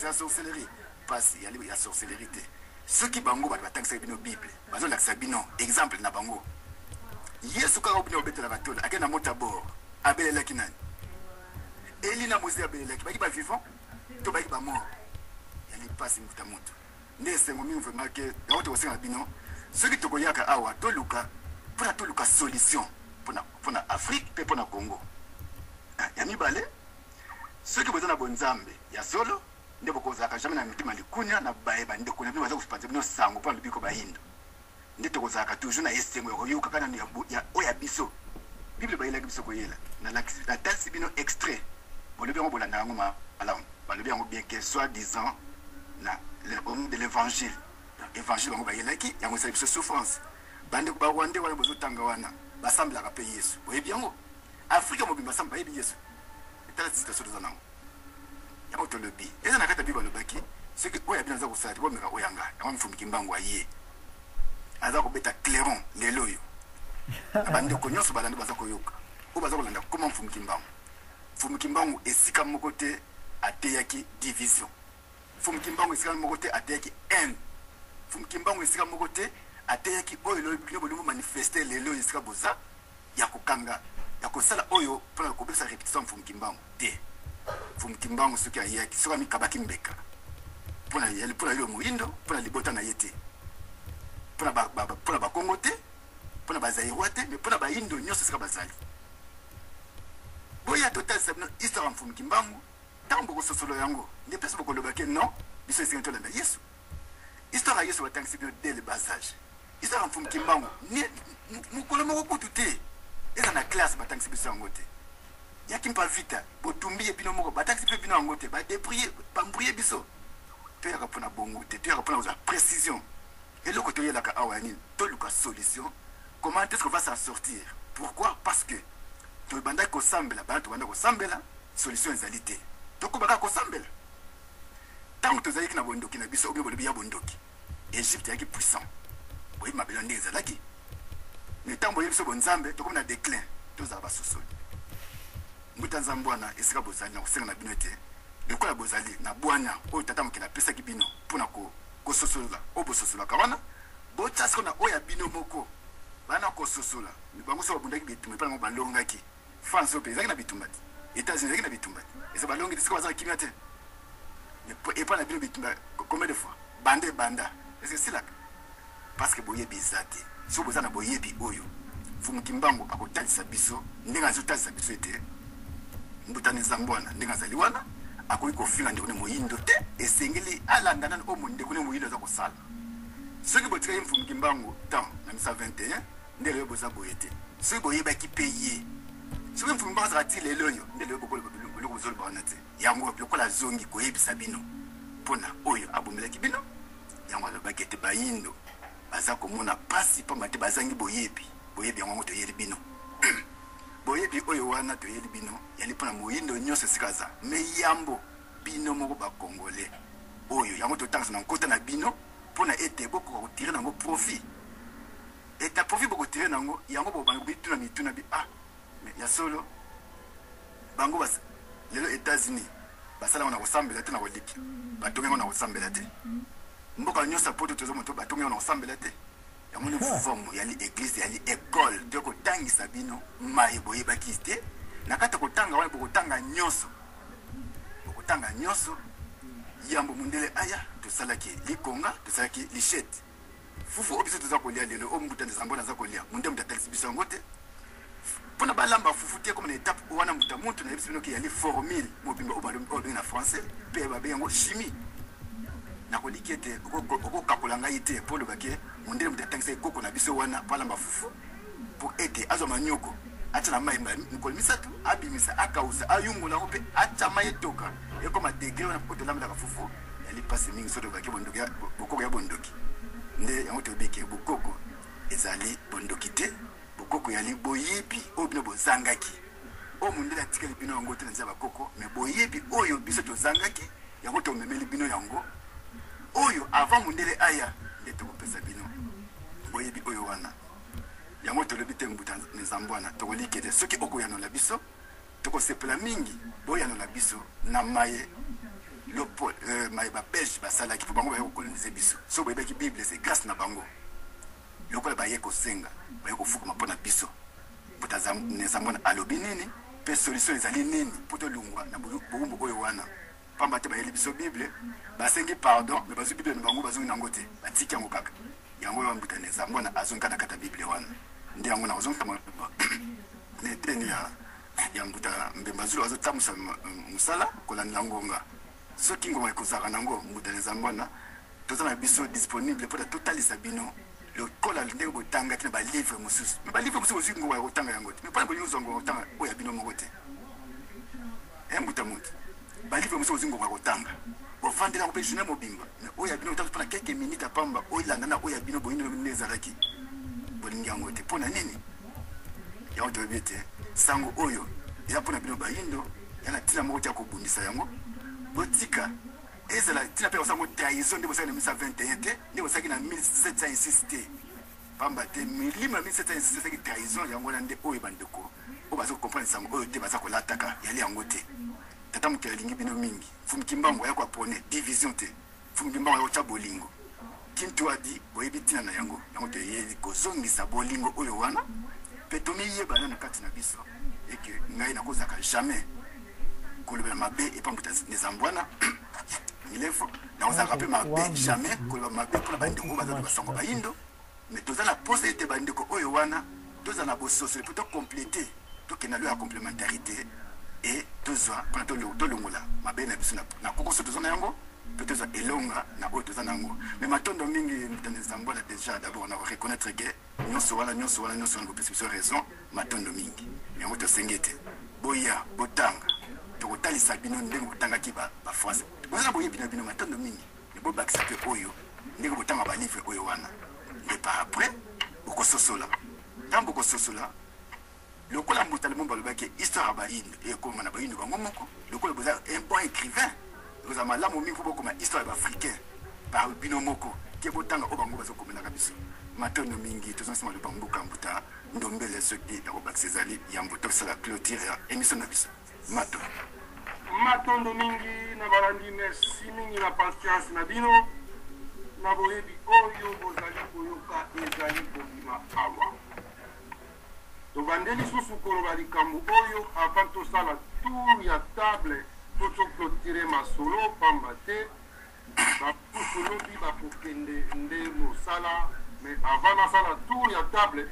Ya sorcellerie, pasi ya sorcellerie te. Soki bango bato batangisaki bino Bible, bazolakisa bino exemple na bango. Yesu kaka bino obetelaka tolo, ake na mota bord, abelelaki nani? Eli na Moise abelelaki, baki ba vivant to baki ba mort? Yali pasi mbuta mutu. Nde esengo mingi vraiment ke yango tokosenga bino, soki tokoyaka awa toluka mpona toluka solution mpona Afrique mpe mpona Congo. Ya mibale, soki boza na bonzambe ya solo nde bokozalaka jamais na mitema likunya na baye bandeko na bino baza kopanza bino sango mpona lobiko bayindo. Nde tokozalaka toujours na esengo ya koyoka kaka nanu ya oyo ya biso Bible bayelaki biso koyela. Natalisi bino extrait, bolobi yango, bolanda yango malamu, balobi yango bien que soit disant na au nom de l'evangile, evangile bango bayelaki yango esali biso souffrance. Bandeko ba Rwandais wana bozotanga wana basambelaka mpe Yesu, boyebi yango? Afrika mobimba samba bayebi Yesu. Tala situation toza nango. Yango tolobi eza na kati ya Bible, alobaki soki oyo ya bino aza kosala te, bomeka oyo ya nga. Yango Mfumu Kimbangu aye aza kobeta clairon lelo oyo na bandeko nyonso balandi baza koyoka oyo baza kolanda koma Mfumu Kimbangu. Mfumu Kimbangu esika moko te ateyaki division. Mfumu Kimbangu esika moko te ateyaki haine. Mfumu Kimbangu esika moko te ateyaki oyo bino bolingo manifester lelo oyo esika boza ya kokanga ya kosala oyo mpona kobebisa reputation ya Mfumu Kimbangu te. Mfumu Kimbangu soki ayaki, soki amikabaki mbeka mpona mpona yo moyindo, mpona libota na ye te, mpona mpona bakongo te, mpona bazaïrois te, mais mpona bayindo nyonso esika bazali. Boya totalisa bino histoire ya Mfumu Kimbangu. Ntango bokososolo yango nde place bokoloba ke non, biso esengeli tolanda Yesu. Histoire ya Yesu batangisi bino dès le bas âge. Histoire ya Mfumu Kimbangu mokolo moko kutu te eza na classe batangisi biso yango te. Ya Kimpa Vita botumbi ye bino moko, batangisi mpe bino yango te, badebrouille bambrouille biso. Toyaka mpona bongo te, toyaka mpona kozwa précision. Eloko toyelaka awa ya nini? Toluka solution, comment est-ce qu'on va s'en sortir. Pourquoi? Parce que tobandaki kosambela, bana tobanda kosambela, solution ezali te, tokoba kaka kosambela. Ntango tozalaki na bondoki na biso, oyo bolobi ya bondoki, Egypte eyaki puissant, boyebi mabele ndenge ezalaki. Mais ntango boyebi biso bonzambe, tokomi na déclin. Tozala basosoli. Mbuta Nzambe wana esika bozali, na kosenga na bino ete lokola bozali na bwanya oyo Tata mokili apesaki bino mpona kososola oyo bososolaka wana, botya sikoyo na oyo ya bino moko bana kososola. Bango so babundaki bitumba epai nango balongaki. France oyo mpe ezalaki na bitumba te, États-Unis ezalaki na bitumba te, eza balongi te, sikoyo baza na kimia te. Epai na bino bitumba combien de fois banda ebanda ese esilaka? Parce que boyebi eza te. Soki boza na boyebi oyo Mfumu Kimbangu akotalisa biso ndenge azotalisa biso ete Mbuta Nzambe wana ndenge azali wana, akoki kofinga ndeko ne moyindo te, esengeli alanda nanu oyo ndeko ne moyindo aza kosala. Soki botikaki Mfumu Kimbangu temps na 1921, nde lelo boza boye te. Soki boyebaki mpe ye, soki Mfumu Kimbangu azalaka ti lelo oyo, nde lelo bokoloba biloko bozoloba wana te. Yango lokola azongi koyebisa bino mpona oyo abomelaki bino, yango alobaki ete bayindo baza komona pasi pamba te bazangi boyebi. Boyebi yango, yango toyeli bino. Boyebi oyo wana toyeli bino yali mpona moyindo nyonso esika aza. Me yambo bino moko bakongole oyo yango totangisa na nkota na bino mpona ete bokoka kotire nango profit. Eta profit bokotire nango yango, bobanda komituna mituna bi ah mais ya solo bango bas, lelo États-Unis basala yango na kosambela te, na koliki batongi yango na kosambela te. Mboka nyonso ya poto tozomona to batongi yango na kosambela te. Yango nde mfumu yali eglise, yali ekole to kotangisa bino maye boyebaki te. Na kati ya kotanga wana bokotanga nyonso, bokotanga nyonso. Yambo mondele aya, tosalaki likonga, tosalaki lichete, fufu oyo biso toza kolia lelo, oyo mbuta nzambo naza kolia, mondele moto atalisi biso yango te. Mpona balamba fufu te koma na etape wana, mbuta mutu nayebisi bino ke yali formule mobimba oyo babengi na français mpe babengi yango chimie. Nakoliki ete okokakola ngai te mpo oloba ke mondele moto atangisaki koko na biso wana mpo alamba fufu, mpo ete azwa manioko atya na mai mikolo 3, abimisa, akausa, ayungola yango mpe atya mai etoka ekoma degre wana po tolambelaka fufu. Yali mpasi mingi soki tolobaki bokoko ya bondoki. Nde yango toyebi ke bokoko ezali bondoki te. Bokoko yali boyebi oyo bino bozangaki, oyo mondele atikali bino yango te na nzela ya bakoko. Me boyebi oyo biso tozangaki, yango tomemeli bino yango oyo avant mondele aya, nde tokopesa bino boyebi oyo wana. Yango tolobi te mbuta nzambo wana tokoliki ete soki okoyanola biso, tokosepela mingi. Boyanola biso na maye. Lopo, euh, maye ba belge basalaki mpo bango baye kokolonize biso. Soki boyebaki Bible, c'est grâce na bango. Lokola baye kosenga, baye kofukama mpo na biso. Mpo Nzambe alobi nini mpe solution ezali nini mpo tolongwa na bowumbu oyo wana. Pamba te bayeli biso Bible, basengi pardon, mais bazwi Bible na bango bazongi na yango te, batiki yango kaka. Yango oyo mbuta Nzambe azongi kaka na kati ya Bible wana. Nde yango nakozongisa maloba na eteni ya ya mbuta Mbemba Zulu azotambusa mosala kolandela ngonga. Soki ngonga ekozalaka nango, mbuta Nzambe wana toza na biso disponible mpo na totalisa bino lokola ndenge botangaki na balivre mosusu. Me balivre mosusu bozwi ngonga ya kotanga yango te, me mpona bolingi ozwa ngonga ya kotanga oyo ya bino moko te. E mbuta moto, balivre mosusu bozwi ngonga ya kotanga, bofandela yango mpe journée mobimba, me oyo ya bino otanga mpona quelques minutes ya pamba, oyo elanda na oyo ya bino boyini nde ezalaki, bolingi yango te. Mpo na nini? Yango toyebi ete sango oyo eza mpo na bino bayindo, ya na ntina moko te ya kobundisa yango. Botika ezala ntina mpe kosala yango trahison nde bosalaki na 1921 te, nde bosalaki na 1706 te, pamba te milimo ya 1706 esalaki trahison. Yango wana nde oyo bandeko oyo baza kocomprendre sango oyo te, baza kolataka yali yango te. Tata mokili alingi bino mingi. Mfumu Kimbangu aya koaprone division te, Mfumu Kimbangu aya kotya bolingo. Kintuadi boyebi ntina na yango, yango toyei kozongisa bolingo oyo wana mpe tomiyeba nanu kati na biso eke ngai nakozaka jamais kolobela mabe epa mbuta Nzambwana Milevo, nakozalaka mpe mabe jamais koloba mabe mpona bandeko oyo baza na basango bayindo. Mais toza na posa ete bandeko oyo wana tozala na bososoli mpo tocomplete, tokende na loi ya complementarité e tozwa mpona tolongola mabe na biso na kokoso toza na yango mpe tozwa elonga na oyo toza na yango. Mais matondo mingi mbuta Nzambwana, déjà d'abord na reconnaître ke nyonso wana, nyonso wana, nyonso wana bopesi biso raison. Matondo mingi. Yango tosengi ete boya botanga, tokotalisa bino ndenge botangaki baphrase, boza na boyebi na bino. Matondo mingi. Me bobakisa mpe oyo ndenge botanga balivre oyo wana, nde par après bokososola. Ntango bokososola, lokola mbuta Lumumba alobaki histoire ya bayindo ekoma na bayindo bango moko, lokola boza un bon écrivain, ekozala malamu mingi mpo bokoma histoire ya baafricain par bino moko ke botanga oyo bango bazokomelaka biso. Matondo mingi. Tozongisi maloba mboka mbuta Ndombele, soki ya kobakisa ezali yambo tosala clôture ya émission na biso. Matondo. Matondo mingi na balandi, merci mingi na patience na bino na boyebi oyo bozali koyoka ezali kobima awa. Tobande lisusu koloba likambo oyo avant tosala tour ya table po to clôturer masolo, pamba te bapusu lobi bakokende nde mosala. Mais avant nasala tour ya table,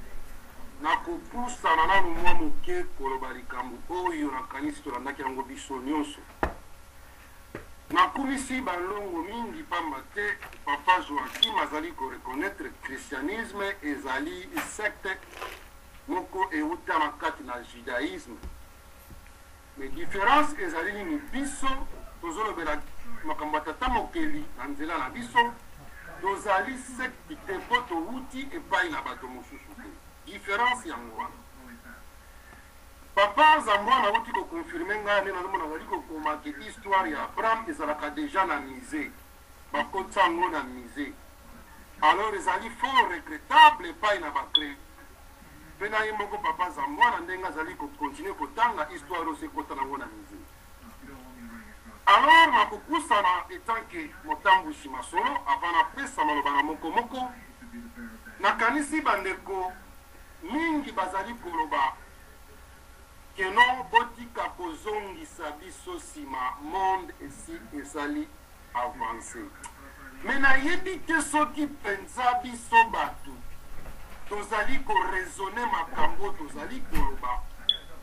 nakopusana nanu mwa moke koloba likambo oyo nakanisi tolandaki yango biso nyonso. Nakumisi balongo mingi pamba te papa Joachim azali ko reconnaître christianisme ezali secte moko ewuta na kati na judaïsme. Mais difference ezali nini? Biso tozolobela makambo ya tata mokeli na nzela na biso, tozali secte te mpo towuti epai na bato mosusu te. Difference yango wana. Papa Zambwana awuti ko confirmer ngai nde nazomona azali kokoma ke histoire ya Abraham ezalaka dejà na musee, bakotisa yango na musee. Alors ezali fort regrettable epai na ba chretien mpe na ye moko papa Zambwana ndenge azali ko continuer kotanga histoire oyo ekota nango na musee. Alors nakopusana etant que motambwisi masolo avant napesa maloba na moko moko, nakanisi bandeko mingi bazali koloba que non, botika kozongisa biso sima, monde esi esali avance. Mais nayebi te soki penza biso batu tozali ko raisonner makambo tozali koloba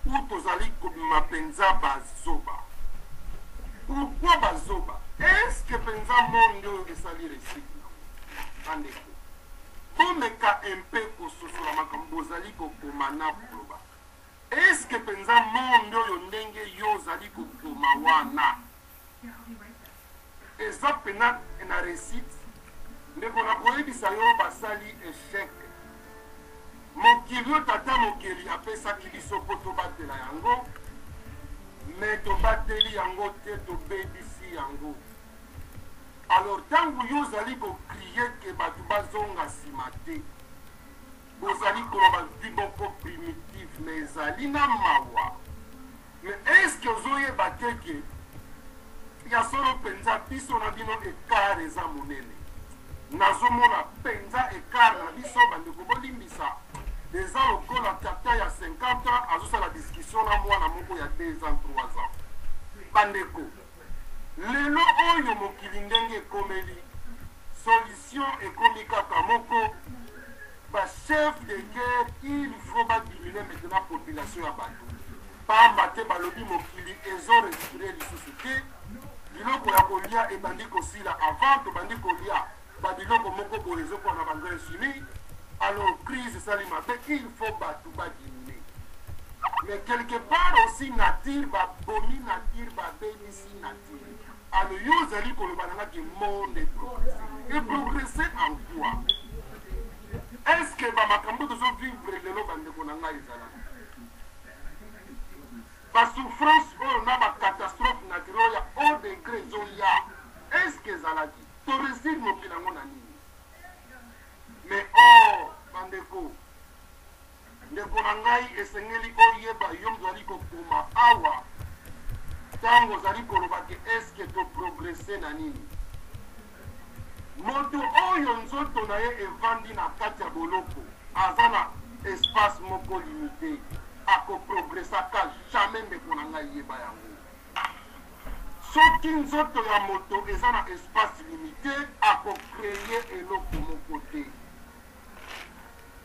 ou tozali kobima penza bazoba. Pourquoi bazoba? Est-ce que penza monde oyo esali reussite nango? Bandeko, bomeka un peu kososola makambo bozali kokoma na koloba. Est-ce que penza monde oyo ndenge yo ozali kokoma wana eza pena na reussite? Ndeko, nakoyebisa yo basali echec. Mokili oyo tata mokeli apesaki biso mpo tobatela yango, mais tobateli yango te, tobebisi yango. Alors tango yo ozali ko crier que bato bazonga sima te, bozali koloba vie moko primitive, mais ezali na mawa. Mais est-ce que ozoyeba te que Ya solo mpenza, biso na bino ecart eza monene. Nazomona mpenza ecart na biso, bandeko bolimbisa. Eza lokola tata ya 50 ans azosala discussion na mwana moko ya 2 ans, 3 ans. Bandeko, lelo oyo mokili ndenge ekomeli, solution ekomi kaka moko. Ba chef de guerre, il faut ba diminuer maintenant population ya bato, pamba te balobi mokili ezo respirer lisusu te. Biloko ya kolia ebandi kosila. Avant tobandi kolia babiloko moko boye ezokola na baengrais chimie. Alors crise esali mabe, il faut bato badiminuer. Mais quelque part aussi nature, babomi nature, babebisi nature. Alors yo ozali koloba na nga ke monde eprogresse. Eprogresse en quoi? Est ce que bamakambo tozovivre lelo, bandeko na ngai, ezalaka basouffrance oyo na bacatastrophe naturelle ya haut degré ezoya, est ce que ezalaki toréussir mokili yango na nini? Mais or bandeko, ndeko na ngai, esengeli oyeba, yo moto ozali kokoma awa, ntango ozali koloba ke est-ce toprogresse na nini, moto oyo nzoto na ye evandi na kati ya boloko, aza na espace moko limité, akoprogressaka jamais. Ndeko na ngai, yeba yango. Soki nzoto ya moto eza na espace limité, akocréer eloko moko te.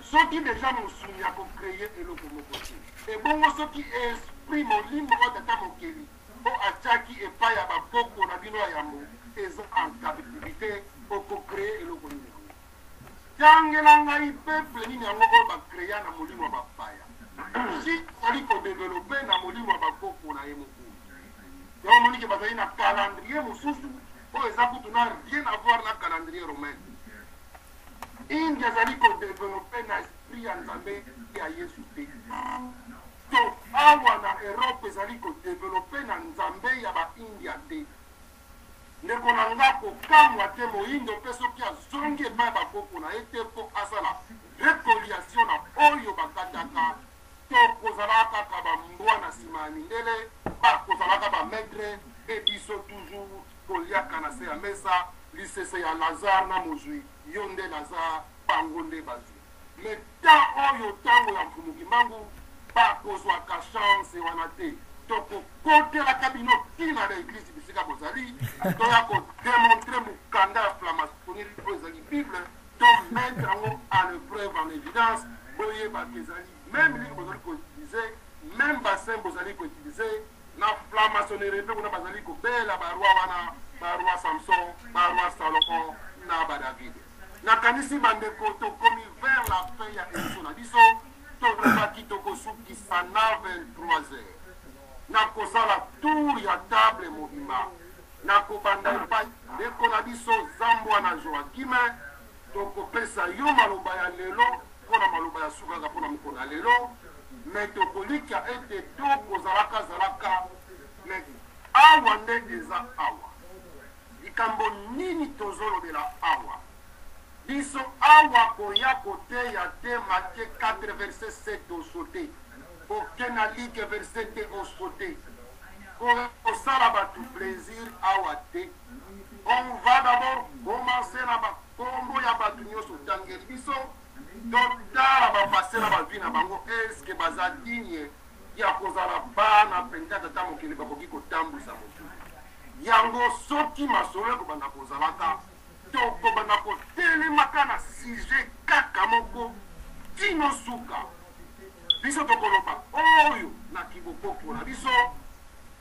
Soki deja mosuni akocréer eloko moko te, ebongo soki esprit, molimo oyo tata mokeli mpo atiaki epai ya bakoko na bino ya yambo eza en captivité, okocréer eloko nini yango? Tangela ngai peuple nini yango oyo bacréa na molimo ya bapaya, si azali kodévelopper na molimo ya bakoko na ye moko. Yango omonike bazali na calendrier mosusu oyo eza kutu na rien à voir na calendrier romain. Inde azali kodévelopper na esprit ya Nzambe ya Yesu te, to awa na Europe ezali kodévelopper na Nzambe ya Baindia te. Ndeko na nga, kokamwa te. Moyindo mpe soki azongi epai ya bakoko na ye te mpo asala réconciliation na oyo bakataka, to kozalaka kaka bambwa na nsima ya mindele, bakozalaka bamaître e biso toujours koliaka na se ya mesa. Lisese ya Lazare na mozwi, yo nde Lazare, bango nde bazwi. Mais temps oyo, ntango ya Mfumu Kimbangu, bakozwaka chance wana te. Tokokotelaka bino ntina na église bisika bozali, toya kodémontrer mokanda ya franc-maçonnerie oyo ezali Bible, to mettre yango en épreuve, en évidence. Boyebaka ezali même livre bozali koutiliser, même bassin bozali koutiliser na franc-maçonnerie. Mpe kuna bazali kobela baroi wana, baroi Samson, baroi Salomon na baDavid. Nakanisi bandeko, tokomi vers la fin ya émission na biso. Tolobaki tokosukisa na 23 heures. Nakosala tour ya table mobimba, nakobanda epai ndeko na biso Zambwa na Joakime. Tokopesa yo maloba ya lelo mpona maloba ya sukaka mpona mokolo ya lelo. Me tokolikia ete tokozalaka zalaka. Me awa nde eza awa likambo nini tozolobela awa? Biso awa koya koteya te. Matthieu 4 verset 7 osote, oke na Luc verset 2 osote. Kosala bato plaisir awa te. On va d'abord commencer na bakombo ya bato nyonso otangeli biso, totala bapassé na bavie na bango, est-ce baza digne ya kozala bana mpenza tata mokili, bakoki kotambwisa mokili yango? Soki masolo ekobanda kozalaka, tokobanda kotelemaka na sujet kaka moko kino suka. Biso tokoloba oyo na kibokoko na biso,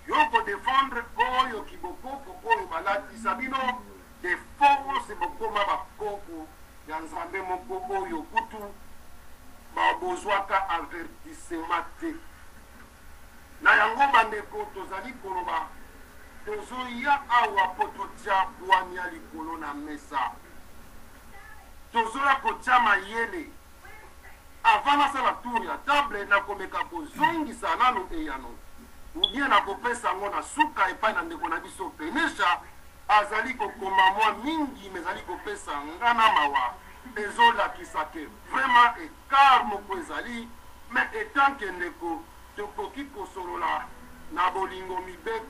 yo kodéfendre oyo kibokoko oyo balatisa bino de force, bokoma bakoko ya Nzambe moko oyo kutu babozwaka avertissement te. Na yango bandeko, tozali koloba, tozoya awa mpo totia bwania likolo na mesa, tozoya kotia mayele. Avant nasala tour ya table, nakomeka kozongisa nanu eyano ou bien nakopesa yango na suka epai na ndeko na biso Penesha. Azali kokoma mwa mingi, me ezali kopesa nga na mawa. Ezolakisa ke vraiment écart moko ezali. Mais etant ke ndeko, tokoki kosolola na bolingo mibeko.